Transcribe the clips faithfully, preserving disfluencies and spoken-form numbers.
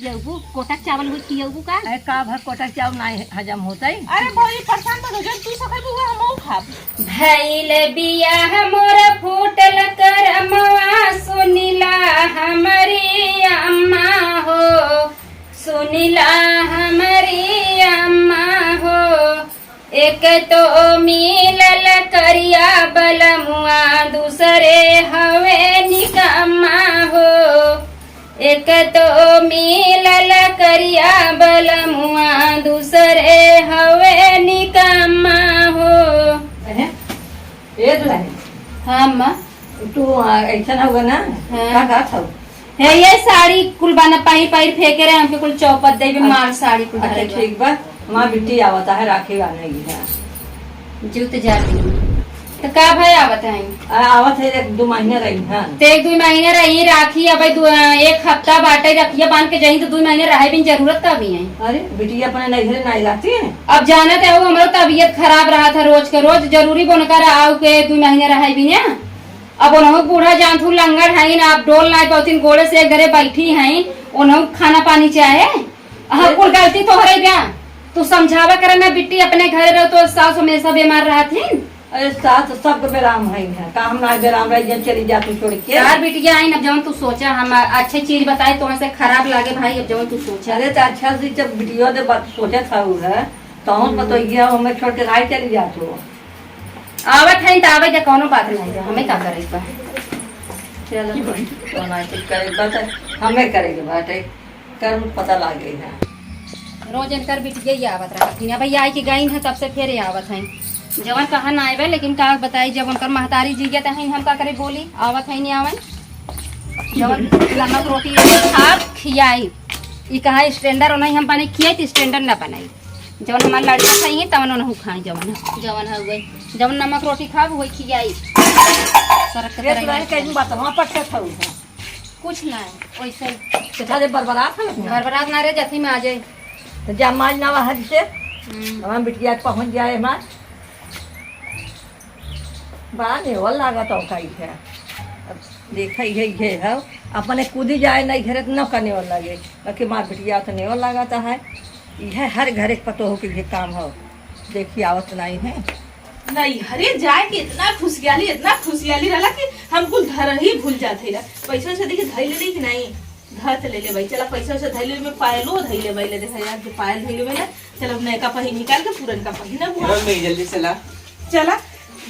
खियउबू, कोटक चावल हुई खियउबू का? अरे का भर कोटक चावल नाहीं हजम होतइ? अरे भौजी परेशान मत हो, जउन तू सब खइबू उहे हमहू खाब। भइल बियाह मोर फूटल करमवा, सुनिला हमरी अम्मा हो, सुनिला हमरी अम्मा हो। एक तो मिलल करिया बलमुआ, दूसरे हवे निकम्मा हो। एक तो मिलल करिया बलमुआ, दूसरे हवे निकम्मा हो। अहे, ए दुल्हन। हाँ, अम्मा। तू, आ, अइसन हउआ ना? हाँ। का कहत हउ? हे, ये साड़ी कुल बना पाई, पाई फेंके रहे, हमके कुल चौपट देबे, अच्छा। मार साड़ी कुल अच्छा, धरे बा। ठीक बा। हमार बिट्टी आवत है, राखी बान्हे है। जूत जाती। तो का भाई आवत है? आ, आवत है, एक दो महीने रही है। तो एक दो महीने रही राखी, अब दो, एक हफ्ता बाटे, रखिया बांध के जाई तो दो महीने रहे बिन जरूरत का भी है। अरे, बिटिया अपने नैहरे नहीं रहती है। अब जानत है, वो हमरो तबीयत खराब रहा था रोज के रोज, जरूरी बोन कर आओ के दो महीने रहे बिन है। अब ओनहु बूढ़ा जानथू लंगड़ हईन, आप डोल नाई पौथिन, गोड़े से एक घरे बैठी हईन, ओनहु खाना पानी चाहे। हाँ, अरे कुल गलती तोहरे बा। तू समझावा करे ना बिट्टी, अपने घरे रहो तो सास हमेशा बीमार रहत हिन। अरे सास सबके बेराम हईन है, का हम ना बेराम रही जब चली जा तू छोड़ के? यार बिटिया आइन, अब जवन तू सोचा, हम अच्छे चीज बताए तो से खराब लागे भाई, अब जवन तू सोचा। अरे तो अच्छा से जब बिटिया दे बात सोचा था उ है, तो हम हम्म। पतोहिया हमें छोड़ के नाई चली जा तू। आवत है त आवे दे, कौनो बात नहीं है, हमें का करे के बा? चलो, कौन आई कुछ करे के बा त हमें करे के बाटे, कर्म पता लागे है। रोज इनकर बिटिया ही आवत रहत हिन, अब आई के गईन है तब से फिर आवत है। जवन कहा ना आवे, लेकिन का बताई, जब उनकर महतारी जियत है, हम का करे बोली, आवत है नहीं आवे। जवन नमक रोटी खाब खियाई, ई कहा स्टैंडर्ड नहीं हम बने खियाई तो स्टैंडर्ड ना बनाई। जवन हमार लड़का खाई है, तवन उनहु खाई, जवन, जवन हउवे, जवन नमक रोटी खाब, वही खियाई। सरक के ये तरह तो है, कहीं बात वहाँ पर क्या खाऊ है? कुछ ना है, वैसे ही। तो सारे बरबरात है ना? बरबरात ना रहे, जथी में आ जाए। तो जा माज ना वहाँ से, हम्म। हमार बिटिया पहुँच जाए हमार। बड़ा नेवल लागत हो का इहे। अब देखा इहे, इहे है। अपने कूदी जाए नहीं घरे त न का नेवल लागे। बाकी मार बिटिया त नेवल लागत है। इहे हर घरे के पतोह के इहे काम हो। देखी आवत नहीं है। नहीं, घरे जाए के इतना खुशियाली, इतना खुशियाली रहला कि हम कुल धर ही भूल जात है। पैसा वैसा देखी धई ले कि नहीं? धर त ले ले भाई, चला पैसा वैसा धई ले, मैं पायलो धई ले भाई, ले देखा यार, जो पायल धई ले भाई ना, चल अब नयका पहिन निकाल के पुरनका पहिन अब। चल, मैं जल्दी से ला। चला,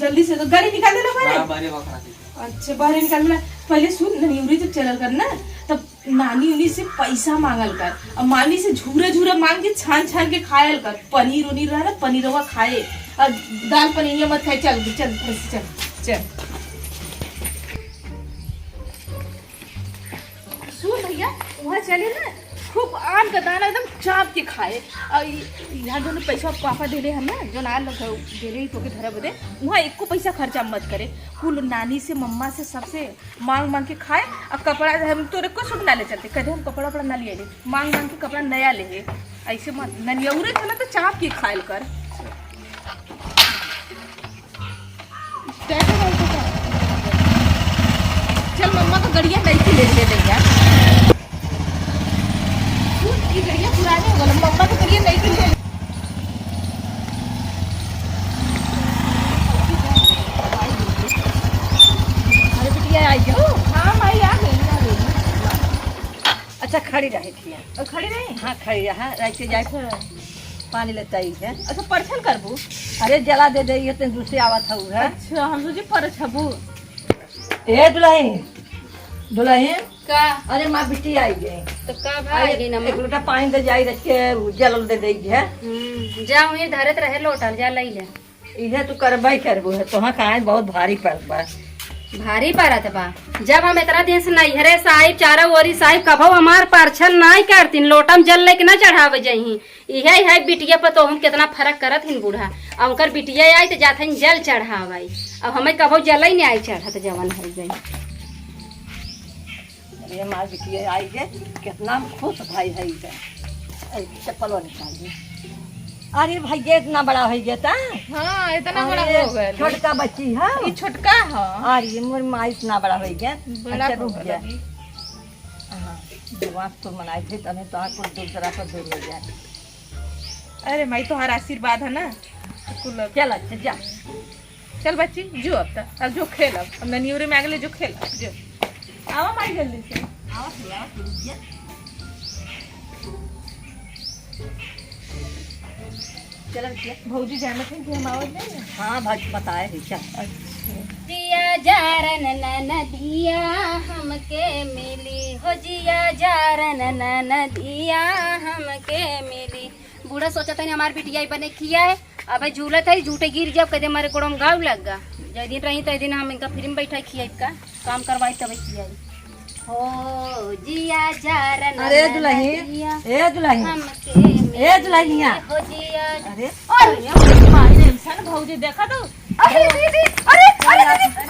जल्दी से तो गाड़ी निकाल देला बाहर। हाँ, बाहर ही वहाँ खड़ा थी। अच्छा, बाहर निकाल देला। पहले सुन, ननियुरी जब चलल कर ना, तब नानी उनी से पैसा मांगल कर, और मामी से झूरा झूरा मांग के छान छान के खायल कर। पनीर उनीर रहा ना, पनीरवा खाए, और दाल पनीरिया मत खाए। चल, चल, चल, चल, चल। सुन भैया, वहाँ चले ना, खूब आम का दाना एकदम चाप के खाए। और इ-, यहाँ जौन पैसा पापा देले है ना, जौन आल लोग देले ही तोके धरे बदे, वहाँ एको पैसा खर्चा मत करे। कुल नानी से, मम्मा से, सबसे मांग मांग के खाए। और कपड़ा हम तोरे कुछ ना ले चलते, कदे हम कपड़ा उपड़ा ना ले आइले, मांग मांग के कपड़ा नया ले। ऐसे मत, ननियौरे चला तो चाप के खायल कर। चल, मम्मा तो गड़िया नई की ले ले भैया। तू ई गड़िया पुरानी हो गल, मम्मा तो गड़िया नई की ले ले। अरे बिटिया, आई गयो। हाँ माई, आ गई, आ गई। अच्छा, खड़ी रहे थी। और खड़ी रही? हाँ, खड़ी रहा, रह के जाए। अच्छा। पानी लेता ही है। अच्छा, परछल करबू? अरे, जला दे दे, ये तो दूसरे आवत हऊ है। अच्छा, हम सोचे परछबू। ए दुल्हन, दुल्हन। का? अरे, माँ बिट्टी आई गई। तो का भाई अरे, गई ना माँ? एक लोटा पानी दे जाई, रख के जल दे दे है। हम्म, जा वहीं धरत रहे लोटा, जा लई ले। इहे तू करबे करबू है, तोहा काहे बहुत भारी पड़त बा। भारी पड़त बा। जब हम इतना दिन से नैहरे से आई, चारों ओरी से आई, कभो हमार परछल नाई करतीन, लोटम जल लेके ना चढ़ावे जइही। इहे, इहे बिटिया पतोह में कितना फर्क करत हिन बूढ़ा। अब उनकर बिटिया आई तो जात हिन जल चढ़ावे। अब हमें कभो जल ही नहीं आई चढ़त जवन हो गई। अरे हमार बिटिया आई गे, कितना हम खुश भाई है इधर। अरे चप्पलो निकाल दे। अरे भाई ये इतना बड़ा हो गया था। हाँ, इतना बड़ा अरे, हो गया। छोटका बच्ची है। ये छोटका है। अरे मोर माँ इतना बड़ा हो गया। बड़ा अच्छा, रुक हो गया। गया। हाँ। आशीर्वाद तो मनाई थे, तभी तो कुल दुख दरा पर दूर हो जाए। अरे माई, तोहार आशीर्वाद है ना, कुल। चल, अच्छा, जा। चल बच्ची, जो अब तक, अब जो खेल, अब, अब ननियोरे में आगले जो खेल, जो। आवा माई, जल्दी से। आवा, आवा, जा। चला बिटिया। भौजी जानत है कि हम आवत नहीं है? हाँ, भौजी बताए है, चल। अच्छा। जिया जारन ननदिया हमके मिली, हो जिया जारन ननदिया हमके मिली। बूढ़ा सोचत है हमार बिटिया ही बने खिया है, अबे झूलत है, झूठे गिर जाब, कदे हमारे गोड़म गाँव लग गा। जय दिन रही तय दिन हम इनका फ्री में बैठा खियाई का। काम करवाई तबे किया। हो जिया जारन अरे दुल्हन, ननदिया ए दुल्हन, हमके ए दुल्हनिया। हो जिया। अरे, अरे, माई रे, इंसान भौजी देखा तो। अरे दीदी, अरे, अरे दीदी,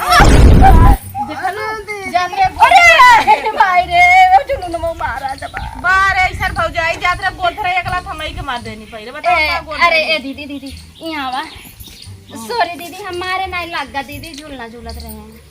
देखा लो, जान रे, अरे, माई रे, ओ चुनु नमो महाराज बा। बारे, इंसान भौजी आई जात रे, बोलत रहे, एकला थमाई के मार देनी पहिले, बताओ ए, का बोल अरे, रही? ए दीदी, दीदी, यहाँ आवा। सॉरी दीदी, हमारे नहीं लग गा दीदी, झूलना झूलत रहे हैं।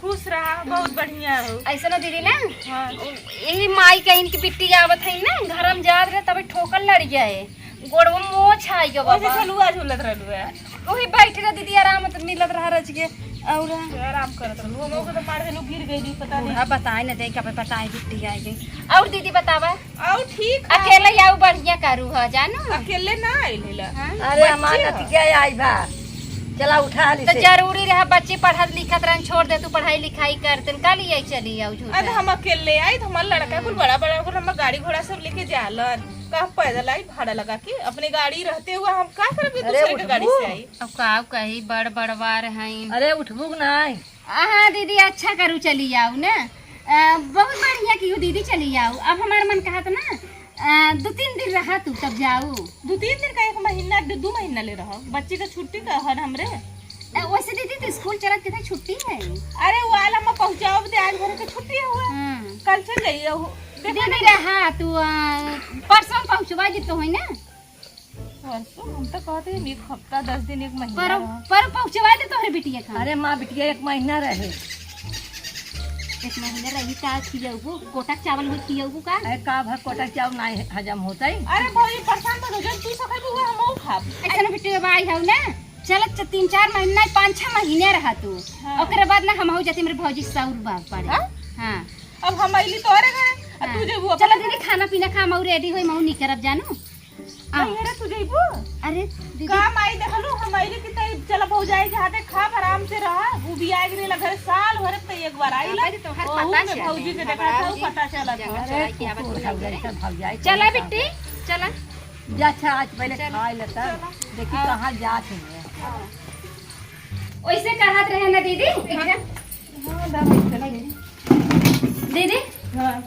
खुश रहा, बहुत बढ़िया हो। ऐसे ना दीदी ना, हाँ। यही माई के इनकी बिट्टी आवत है ना, घर में जात रहे तभी ठोकर लड़ गया है, गोड़वा मोच आई गवा वैसे बा। झलुआ झूलत रहलू है। वही बैठ रहे दीदी, आराम तो मिलत रहा रच के, और आराम करत रहलू। हम ओके तो मार देलू, गिर गई, पता नहीं। बूढ़ा बताए ना दे, क्या पता बताए बिट्टी आई गई। और दीदी बतावा, और ठीक है। अकेले आऊ बढ़िया करू ह, जानू। अकेले ना आइल हिला। हाँ? अरे, हमार बच्ची ह। नतिया आई बा, चला उठा ली तो से। जरूरी रहा, बच्ची पढ़त लिखत रहन, छोड़ दे तू पढ़ाई लिखाई करते, का लिए चली आऊ झूठा? अरे, हम अकेले आई तो हमार लड़का कुल बड़ा बड़ा, कुल हम गाड़ी घोड़ा सब लेके जालन, का पैदल आई भाड़ा लगा के? अपने गाड़ी रहते हुए हम का करब अरे, दूसरे के गाड़ी उठबू। से आई? अब का कही, बड़ बड़वार हैं। अरे, उठबू कि नाई? हाँ दीदी, अच्छा करू, चली आऊ ना। अ, बहुत बढ़िया किहू दीदी, चली आऊ। अब हमार मन कहत ना, अ, दो तीन दिन रहा तू, तब जाऊ। दो तीन दिन का, एक महीना, दो, दो महीना ले रहा। बच्ची का छुट्टी का हर हमरे। अ, वैसे दीदी, तो स्कूल चलत कितना छुट्टी है? अरे, वो आला में पहुँचाओ दे, आज भर के छुट्टी है हुआ। हाँ। कल चल जाइए, हो, देखा दीदी नहीं। रहा तू, अ, परसों पहुँचवा जी तो है ना? परसों हम तो कहते हैं एक हफ्ता, दस दिन, एक महीना पर, रहा। पर पहुँचवा दे तोहरे बिटिया का। अरे माँ, बिटिया एक महीना रहे। एक महीना रही का खियौबू? कोटा के चावल होई खियौबू का? अरे का भर कोटा के चावल नाई हजम होता है? अरे भौजी परेशान मत हो, जब तू सब खाबू वो हम खाब। ऐसे ना बिटिया भाई हौ ना, चलत च-, तीन चार महीना, पाँच छह महीने रहा तू। हाँ। ओकरे बाद ना हम हो जाते मेरे भौजी सौर बाप पड़े। हाँ? हाँ। अब हम अइली तोहरे घरे, आ तू हाँ। जेबू चलो अपने दीदी, खाना पीना खा, मऊ रेडी होई, मऊ निकरब जानू। आ। नैहरे तू जइबू? अरे, दीदी। का माई देखलू, हम अइली कि तई चला भौजाई के हाथे खाब, आराम से रहा। उ भी आए के रहला घरे, साल भर पे एक बार आइला। अरे, तोहर ओहू पता में चले। भौजी के देखा था, पता चला था। अरे, कुकुर भौजाई, सब भौजाई चला चला बिट्टी, था। चला। जा, अच्छा, आज पहले चल। खा लेता। चला। देखी हाँ। कहाँ जात है। हाँ। ओइसे कहत रहे ना दीदी, एकदम। हाँ, दा, बैठ चला। दीदी, हाँ।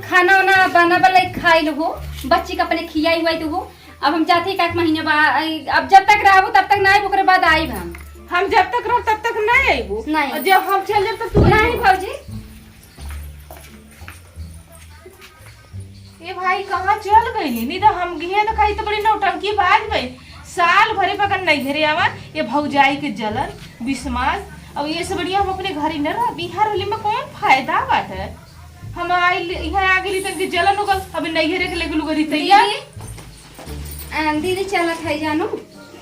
खाना वाना बना बलाई खाई लो हो, बच्ची का अपने खियाई हुआई तो हो। अब हम जाते एक आध महीने बाद, अब जब तक रहबो तब तक ना आइब, ओकरे बाद आइब हम। हम जब तक रहब तब तक ना आइबो? नहीं। और जब हम चल जाब तब तू नहीं आइबो? भौजी। ए भाई, कहाँ चल गई? नहीं तो हम गिहे तो खाई तो बड़ी नौटंकी बाज गई। साल भरे बगन नहीं घरे आवा, ये भौजाई के जलन, बिस्मास, अब ये से बढ़िया हम अपने घर ही न रह, बिहार होली में कौन फायदा बाटे? हम आई, यहाँ आ गेली तन के जलन हो गल, अबे नैहरे के लेके लुगरी तैयार। दीदी, आ, दीदी चलत है जानू।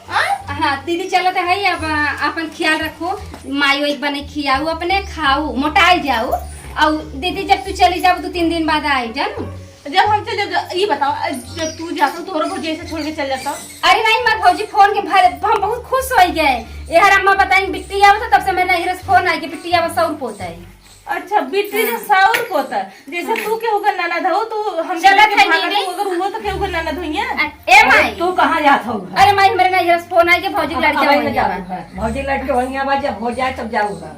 आ? हाँ, दीदी चलत है, अब, आ, अपन ख्याल रखो, माई ओई बने खियाऊ, अपने खाऊ, मोटाई जाऊ। और दीदी जब तू चली जाऊ दो तीन दिन बाद आई जानू। जब हम चल, जब, ये बताओ, जब तू जाता तोहरा भौजी ऐसे छोड़ के चल जाता? अरे नहीं, मैं भौजी फोन के भर, हम बहुत खुश हो गए। यार अम्मा बताई बिट्टी आवत है, तब से मैं नहीं रस फोन आई कि बिट्टी आवत सौर पोता है। अच्छा, बिट्टी हाँ। सौर पोता, जैसे हाँ। तू केहू के ननद हो, तो हम चलत है भागत दीदी। हो, अगर हुआ तो केहू के ननद होइया? अ, ए अरे, माई। तू कहाँ जात हो? अरे माई, हमरे नैहर से फोन आई के भौजी अब लड़के अब होइया जाऊ बा। है। भौजी लड़के होइया बा, जब हो जाए तब जाऊ है।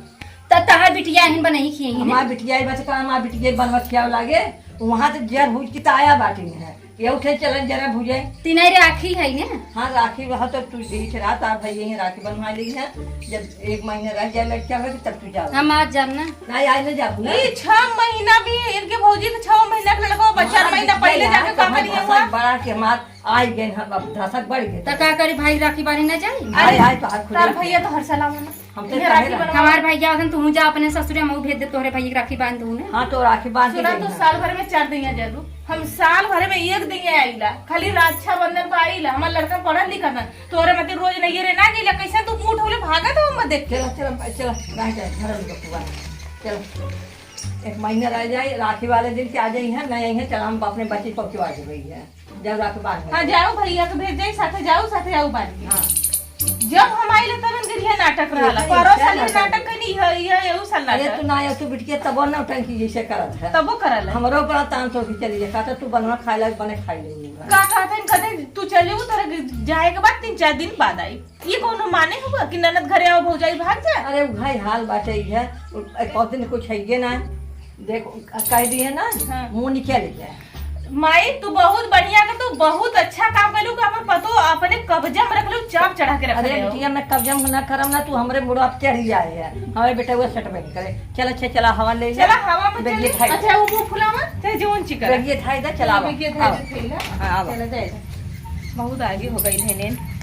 त तहार बिटिया हिन बनही खियही ने? हमार बिटिया बच का, हमार बिटिया बनवा खियाव लागे। वहाँ तो जर भूज की ताया बाटी है। ये उठे चलन जरा भुजे। तिनाई राखी है ने? हाँ, राखी रहा तो तू यही से रात आ भाई यही राखी बनवा ली है। जब एक महीने रह जाए लड़किया में तब तू जाओ। हम आज जाब ना। नहीं, आज नहीं जाबू ना। ये छह महीना भी इनके भौजी के छह महीना के लड़का बच्चा हाँ, महीना बिटिया पहले यहाँ जाके तो का हम करिए धसक हुआ? बढ़ा के हमार आई गए हम अब धसक बढ़ गए। तो का करी भाई राखी बांधे ना जाई? आई, आई तो हाथ खुले तार रखे। भैया तो हर साल आवे ना। हमसे ये काहे राखी रा- बनवा- हमार भैया असन, तू जा अपने ससुरे, हम भेज दे तोहरे भैया के राखी बांध दू ने। हाँ, तो राखी बांध के सुना, जाइए। तू साल भर में चार दिन जरूर, हम साल भर में एक दिन आइला, खाली रक्षाबंधन पर आइला। हमार लड़का पढ़ल लिखल ना, तोहरे मते रोज नहीं रे ना गइला, कैसे तू मुंह उठौले भागत हो मत देख। चलो, चलो, चलो, ना जाए, घर में बकुआ। चलो, एक महीना रह जाए, राखी वाले दिन के आ जाइए, नहीं आइए, चलो, हम अपने बच्ची पहुँचवा देबे है। जब रात बांध हाँ, जाओ भैया के भेज जाई, साथे जाओ, साथे आओ बांध के। हाँ। जब हम आइले तब इनके लिए नाटक रहला। ये परोस क्या साल ये नाटक? नाटक कनी है, ये, ये उ साल अरे नाटक। तू ना आया, तू बिटिया तबो नौटंकी जैसे करत है। तबो करल है। हमरो बड़ा तान तो भी चली है, कहता तू बनवा खाए लायक बने खाई लेंगे। का कहते हैं, कहते हैं, तू चले वो तोरा जाए के बाद तीन चार दिन बाद आई। ये कोनो माने हुआ कि ननद घरे आओ, भौजाई भाग जाए? अरे उ भाई हाल बाटे ही है, उ-, एक दिन कुछ है ये ना। देखो, कह दिए ना, हाँ। मुंह निकल गया। माई, तू बहुत बढ़िया के, तू बहुत अच्छा काम कइलू कि अपन पतो अपने कब्जा में रख लू, चाप चढ़ा के रख अरे ले हो। बिटिया, मैं कब्जा में ना करम ना, तू हमरे मुड़वा पे चढ़ जाए है। हमारे बेटा वो सेट में करे। चल, अच्छा, चला, हवा ले ले। चला, हवा में बेगिए चली। खाई। अच्छा, वो मुंह फुलावा, चाहे जौन चिकर। बेगिए खाई दे, चला, चला, आवा। बेगिए खाई आवा। दे, खाई ला। हाँ, आवा। चला, जाए, जाए। बहुत आगे हो गई है ने।